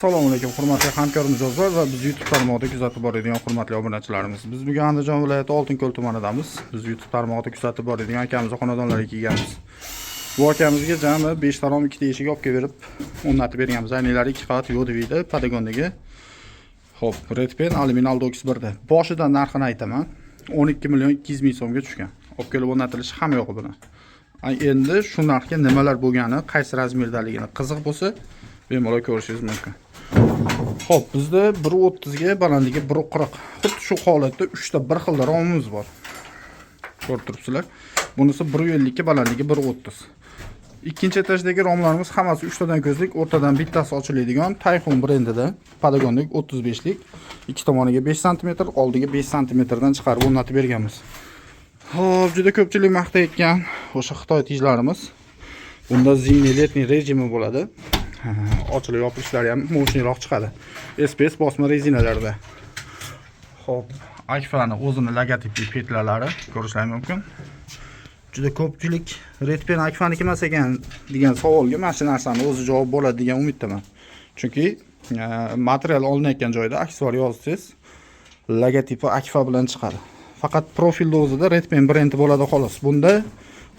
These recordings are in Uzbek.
Assalomu alaykum, hurmatli hamkor mijozlar va biz YouTube tarmog'ida kuzatib boradigan hurmatli obunachilarimiz. Biz bugun Andijon viloyati Oltinko'l tumanidamiz. Biz YouTube tarmog'ida kuzatib boradigan akamizni xonadonlariga kelganmiz. Bu akamizga jami 5 ta rom, ikkita eshik olib kelib berib, o'rnatib berganmiz. Ayniklari 2 qavat yodiviydi, Patagondagi. Xo'p, Redpen alyumin Aldox 1da. Boshidan narxini aytaman. 12 million 200 ming so'mga tushgan. Olib kelib o'rnatilishi ham yo'q buni. Endi shu narxga nimalar bo'lgani, qaysi размер daligini qiziq bo'lsa, bemalol ko'rishingiz mumkin. Xo'p, bizda 1.30 ga balandligi 1.40. Xuddi shu holatda 3 ta bir xil romimiz bor. Ko'rib turibsizlar. Bunisi 1.50 ga balandligi 1.30. Ikkinchi etajdagi romlarimiz hammasi 3 tadan ko'zlik, o'rtadan bittasi ochiladigan Tayfun brendida Patagondek 35 lik. Ikki tomoniga 5 sm, oldiga 5 sm dan chiqarib o'rnatib berganmiz. Xo'p, juda ko'pchilik maqtayotgan o'sha Xitoy tijlarimiz. Bunda зимний, летний rejimi bo'ladi. Ha, ochilib yopilishlari ham мощный roq chiqadi. SPS bosma rezinalarda. Xo'p, Agfa'ni o'zini logotipli петля lari ko'rishlar mumkin. Juda ko'pchilik Redpen Agfa'niki emas ekan degan savolga mana shu narsani o'zi javob bo'ladi degan umiddaman. Chunki material olinayotgan joyda aksessuar yozsangiz, logotipi Agfa bilan chiqadi. Faqat profilda o'zida Redpen brendi bo'ladi xolos. Bunda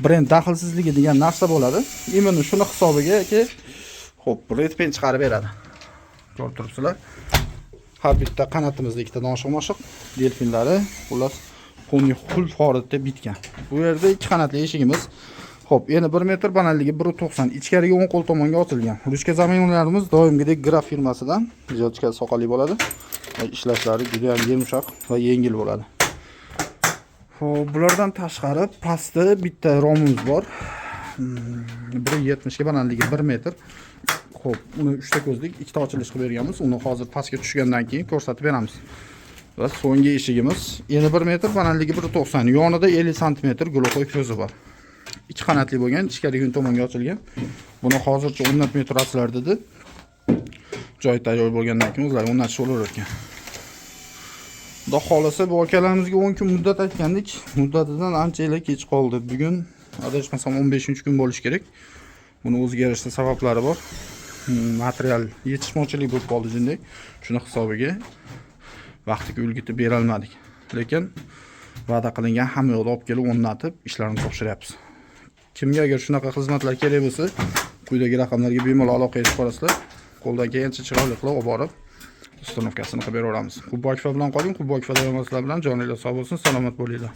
brend daxlsizligi degan narsa bo'ladi. Именно shuni hisobiga aka, xo'p, Redpen chiqarib beradi. Ko'rib turibsizlar. Har bitta qanatimizda ikkita noshiq-moshiq delfinlari, xullas, полный qulf holatda bitgan. Bu yerda ikki qanatli eshigimiz. Xo'p, endi 1 metr, balandligi 1.90. Ichkariga o'ng qo'l tomonga ochilgan. Ruchka замена larimiz doimgidek Graf firmasidan, ijodchika soqoli bo'ladi. Va ishlashlari juda ham yumshoq va yengil bo'ladi. Xo'p, bulardan tashqari pastda bitta romimiz bor. 1.70 ga balandligi 1 metr. Xo'p, uni 3 ta ko'zlik, ikkita ochilish qilib berganmiz. Uni hozir pastga tushgandan keyin ko'rsatib beramiz. Va so'nggi eshigimiz eni 1 metr, balandligi 1.90. Yonida 50 sm глухой ko'zi bor. Ikki qanatli bo'lgan, ichkarigi tomonga ochilgan. Buni hozircha o'rnatmay turasizlar dedi. Joy tayyor bo'lgandan keyin o'zlari o'rnatish bo'lar ekan. Xudo xohlasa, bu akalarimizga 10 kun muddat aytgandik. Muddatidan ancha kech qoldi. Bugun adashmasam 15-kun bo'lishi kerak. Buni o'ziga yarasha sabablari bor. Material yetishmovchilik bo'lib qoldi jinday. Shuni hisobiga vaqtiga ulgitib berolmadik. Lekin va'da qilingan hamma yoqda olib kelib o'rnatib, ishlarini topshiryapmiz. Kimga agar shunaqa xizmatlar kerak bo'lsa, quyidagi raqamlarga bemalol aloqaga chiqa olasizlar. Qo'ldan kelgancha chiroyli qilib olib borib, установка sini qilib beraveramiz. Qubbo bilan qoling, Qubbo bilan joninglar sog' bo'lsin, salomat bo'linglar.